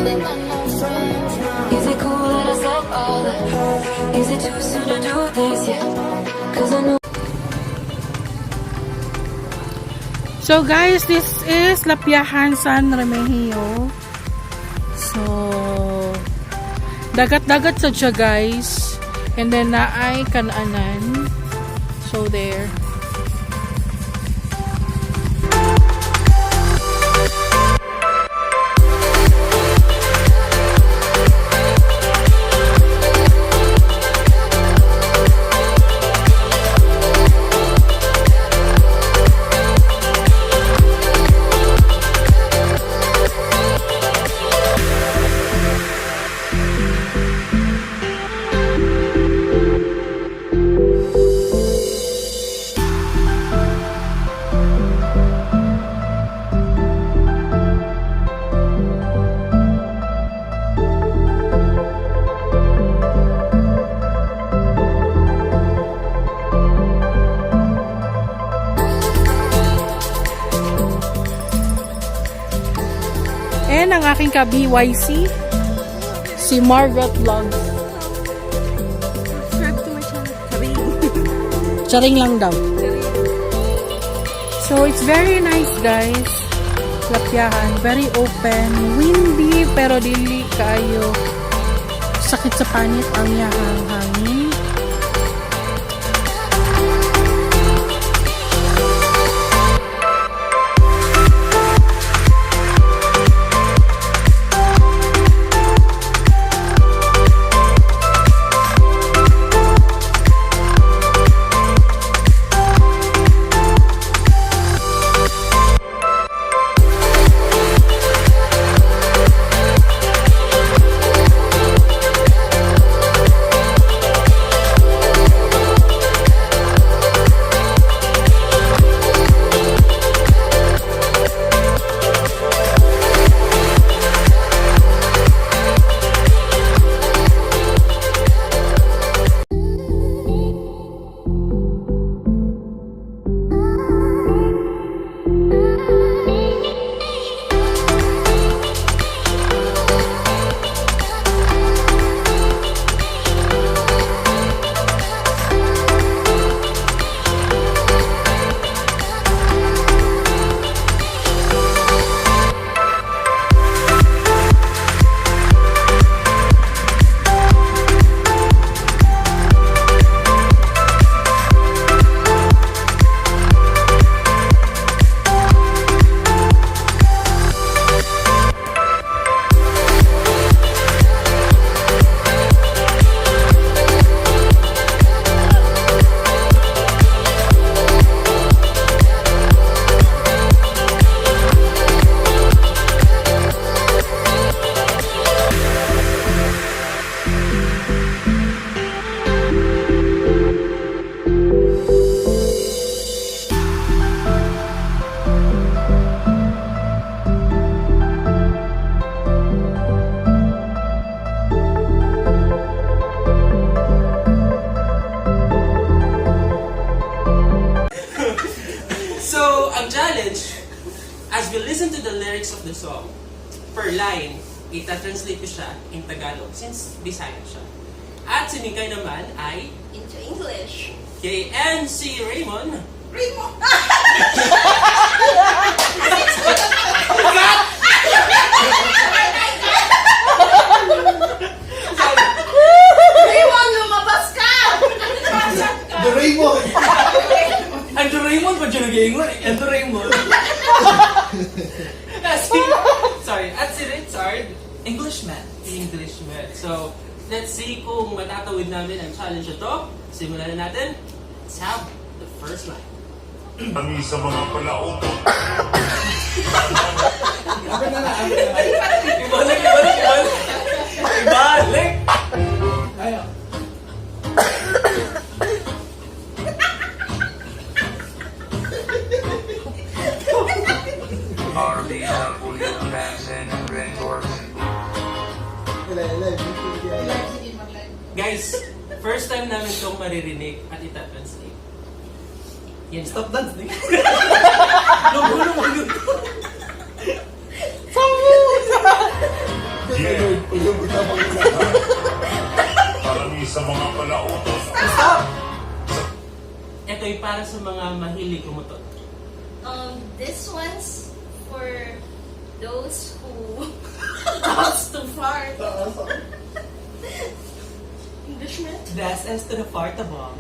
Is it cool that I said all that? Is it too soon to do this yet? 'Cause I know. So guys, this is Lapyahan, San Remigio. So, dagat-dagat sa siya, guys. And then naay kananan. So there. And ang aking ka-BYC, si Margaret Vlogs. Subscribe to my channel. Charing. Charing lang daw. So, it's very nice, guys. Lapyahan. Very open. Windy, pero dili kaayo sakit sa panit ang iyahang hangin. So, ang challenge, as we listen to the lyrics of the song, per line, ita-translate ko siya in Tagalog since Bisaya siya. At si Mikay naman ay Into English. kay MC Raymond. Raymond! Cut! Raymond, lumabas ka! Doraemon! Ang Doraemon pa dyan nag-iingon. Ang Doraemon. Sorry, at si Richard, Englishman. Englishman. So, let's see kung matatawid namin ang challenge na to. Simulan na natin. Let's have the first line. Tangi sa mga palauto. Ibalik, ibalik, ibalik. Ibalik! Ayaw. Live, live. Guys, first time namin itong maririnig at itatranslate. Yan. Stop dance, di. Nagulo mo yun. sa mga mahilig umutot. This one's for those who loves to fart. Englishman? This is to the fartable.